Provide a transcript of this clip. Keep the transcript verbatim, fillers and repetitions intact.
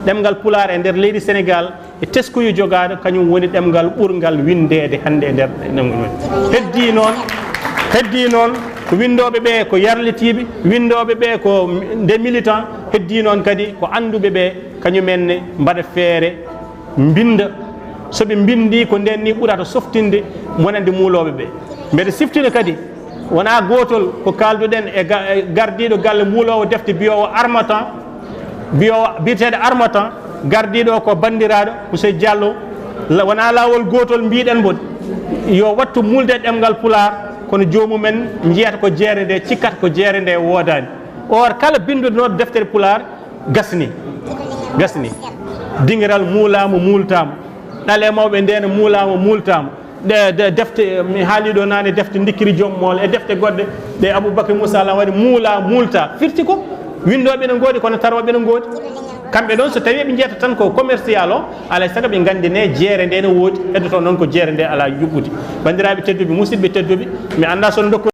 Ɗemngal Pulaar e nder leydi Senegaal e teskuyu jogaaɗo, kañum woni ɗemngal ɓurngal winndeede hannde e nder ɗemngal. Heddii noon, heddii noon ko winndooɓe ɓe ko yarlitiiɓe, winndooɓe ɓe ko des militants, heddii noon kadi ko annduɓe ɓe, kañumen ne mbaɗa feere mbinnda. So ɓe mbinndii ko ndeen ni ɓurata softinde wonande muulooɓe ɓe. Mbeɗa siftina kadi, wonaa gootol ko kaalduɗen e ga-, e gardiiɗo galle muuloowo defte biyoowo Harmattan, biyoowo, biyeteeɗo Harmattan, gardiiɗo ko banndiraaɗo Monsieur Diallo. La-, wonaa laawol gootol mbiɗen mbo yo wattu muulde ɗemngal Pulaar, kono joomumen njiyata ko jeere nde, cikkata ko jeere nde woodaani. Or, kala binnduɗo deftere Pulaar, gasni, gasni. Dingiral muulaama, muultaama. Ɗale mawɓe ndeen muulaama, muultaama. Ɗe, ɗe defte, mi haali ɗo naane, defte Ndikkiri Joom Mool e defte goɗɗe ɗe Aboubacry Moussa Lam waɗi, muula, muulta. Firti ko winndooɓe ne ngoodi, kono tarooɓe ne ngoodi. Kamɓe ɗoon, so tawii ɓe njiyata tan ko commercial o, alaa e sago ɓe nganndi ne jeere nde ne woodi, heddoto noon ko jeere nde alaa yuɓɓude. Banndiraaɓe tedduɓe, musidɓe tedduɓe, mi anndaa so on ndokku